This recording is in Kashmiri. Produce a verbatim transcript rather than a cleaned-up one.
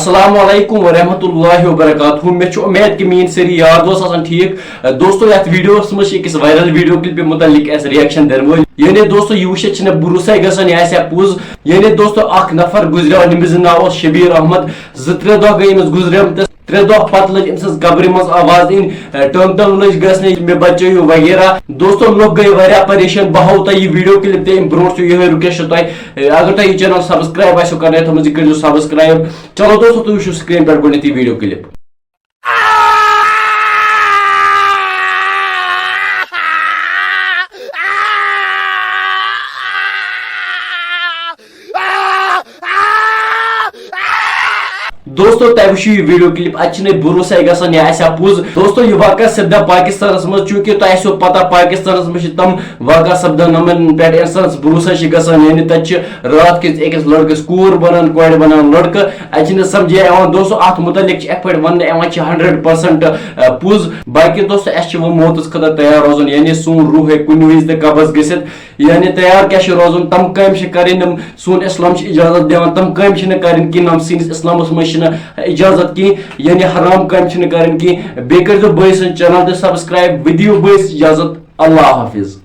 السلام علیکم ورحمۃ اللہ وبرکاتہ۔ مےٚ چھُ اُمید کہِ میٲنۍ سٲری یار دوس آسن ٹھیٖک۔ دوستو، یتھ ویڈیوس منٛز چھِ أکِس وائرل ویڈیو کلپہِ متعلق اَسہِ ریاکشن دِنہٕ وٲلۍ۔ یعنی دوستو، یہِ وٕچھِتھ چھِنہٕ بروسے گژھان یہِ آسہِ ہا پوٚز۔ یعنی دوستو، اکھ نفر گُزریو، ییٚمِس زِ ناو اوس شبیر احمد۔ زٕ ترٛےٚ دۄہ گٔے أمِس گُزریمتِس۔ ترٛےٚ دۄہ پتہٕ لٔج أمۍ سٕنٛز قبرِ منٛز آواز یِنۍ، اے، ٹٲم ٹٲم لٔج گژھنہِ، مےٚ بچٲیِو وغیرہ۔ دوستو، لُکھ گٔے واریاہ پریشان۔ بہٕ ہاوو تۄہہِ یہِ ویڈیو کلپ تہِ اَمہِ برونٛٹھ چھُ یِہوٚے request تۄہہِ۔ اے، اگر تۄہہِ یہِ channel subscribe آسیو کرنَے تھٲومٕژ، یہِ کٔرۍزیو subscribe۔ چلو دوستو، تُہۍ وٕچھِو screen پٮ۪ٹھ گۄڈٕنیتھ یہِ ویڈیو کلپ۔ دوستو، تۄہہِ وٕچھِو یہِ ویڈیو کلپ، اتہِ چھِنہٕ بروسے گژھان یہِ آسہِ ہا پوٚز۔ دوستو، یہِ واقعہ سپدیو پاکستانس منٛز، چوٗنٛکہِ تۄہہِ آسیو پتہ پاکستانس منٛز چھِ تِم واقعہ سپدان، یِمن پٮ۪ٹھ انسانس بروسے چھِ گژھان۔ یعنی تَتہِ چھِ راتھ کِژ أکِس لڑکس کوٗر بنان، کورِ بنان لڑکہٕ، اتہِ چھِنہٕ سمجھے یِوان۔ دوستو، اتھ متعلق چھِ یِتھ پٲٹھۍ وننہٕ یِوان چھِ hundred percent پوٚز۔ باقی دوستو، اسہِ چھِ وۄنۍ موتس خٲطرٕ تیار روزُن، یعنی سون روح ہیٚکہِ کُنہِ وِزِ تہِ قبض گٔژھِتھ۔ یعنی تیار کیٛاہ چھِ روزُن، تِم کامہِ چھِ کرٕنۍ، یِم سون اسلام چھِ اجازت دِوان، تِم کامہِ چھِنہٕ کرٕنۍ کِہیٖنۍ، یِم سٲنِس اسلامس منٛز چھِنہٕ اجازت کِہیٖنۍ، یعنی حرام کامہِ چھِنہٕ کرٕنۍ کِہیٖنۍ۔ بیٚیہِ کٔرۍزیو بٲے سٕنٛز channel تہِ subscribe، وۄنۍ دِیِو بٲیِس اجازت، اللہ حافظ۔